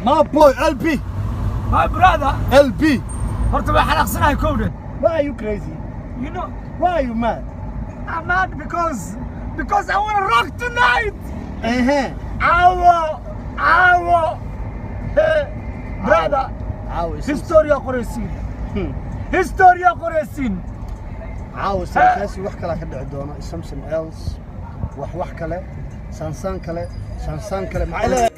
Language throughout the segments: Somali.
My boy LB. My brother. LB. Horta waa xanaaqsanahay kowdhe. Why are you crazy? You know. Why are you mad? I'm mad because I want to rock tonight. Caawo, caawo. Hey, brother. Caawa. History qoraysiin, history qoraysiin. Caawa sarkaasi wax kale ka dhici doono, something else, wax kale, saansaan kale, saansaan kale, maxay leedahay?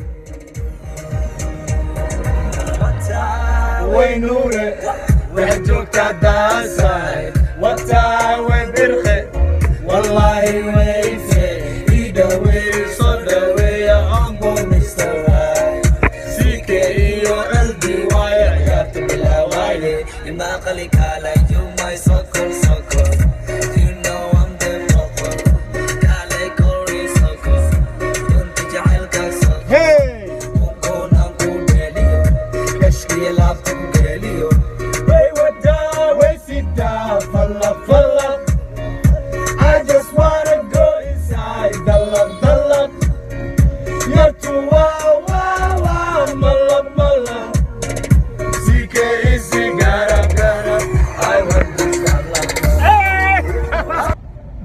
Waynuure waxay joogtaa daasay wataa way birqe wallaahi wayse ii dhaweey soo dhaweeya ongo Mr. Right CK iyo LB waaye ciyaarta bilaawaaye Imaqali kala, you my soccer, soccer. You know I'm the proper. Kale kori soccer. Dunta jacaylka soccer. Hey. Unkoon ku dheliyo. Kashkiya laabta ku geliyo. Way wadaa way sitaa falla falla. I just wanna go inside dalaq dalaq yartu waa waa waa mala mala CK is garab garab. I want this love.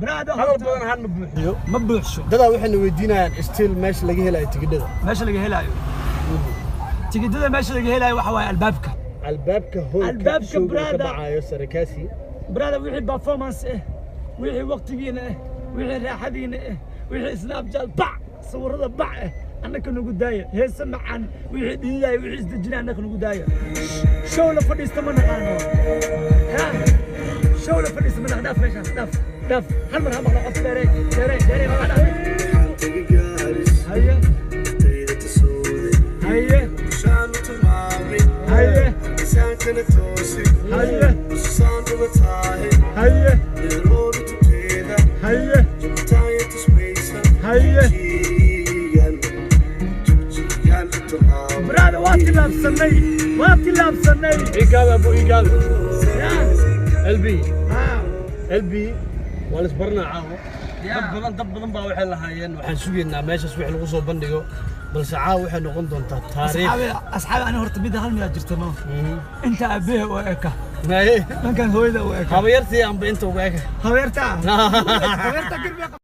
Brother. Hadal badan han ma buuxiyo. Ma buuxsho. Dadaa waxayna weydiinayaan still meesha laga helayo tigidhada. Meesha laga helaayo tigidhada, meesha laga helaayo waxa waaye albaabka. Albaabka hoolka. Albaabka, showga ka brother. dhacayo sarakaasi. Brother, wixii performance ah, wixii waqtigiina ah, wixii raaxadiina ah, wixii Snapchat bac sawirada bac ah, annaka nagu daaya. Heese macaan, wixii dhiidaya, wixii isdejinaya, annaka nagu daaya. Show la fadhiista ma naqaano. Ha show la fadhiista ma naqaan. Dhaaf meeshaas, dhaaf, dhaaf. Hal mar ha maqla qof. Dheerey, dheerey, dheerey, ma dhaaf. Haye, haye, haye, haye, haye, haye, haye. Brother, waa tillaabsanay, waa tillaabsanay. Igaada abu igaada. Ya. LB. Ha. LB waa la isbaranaa caawa. Dad badan baa waxay lahaayeen waxaan sugaynaa meeshaas wix lagu soo bandhigo, balse caawa waxay noqon doontaa taariikh. Asxaabi, ani horta mida hal midaa jirta no inta aabbehe u eka. Haye. Dhankan hooyada u eka. Habayartii anba inta uga eka. Habeerta, habeerta garbiga.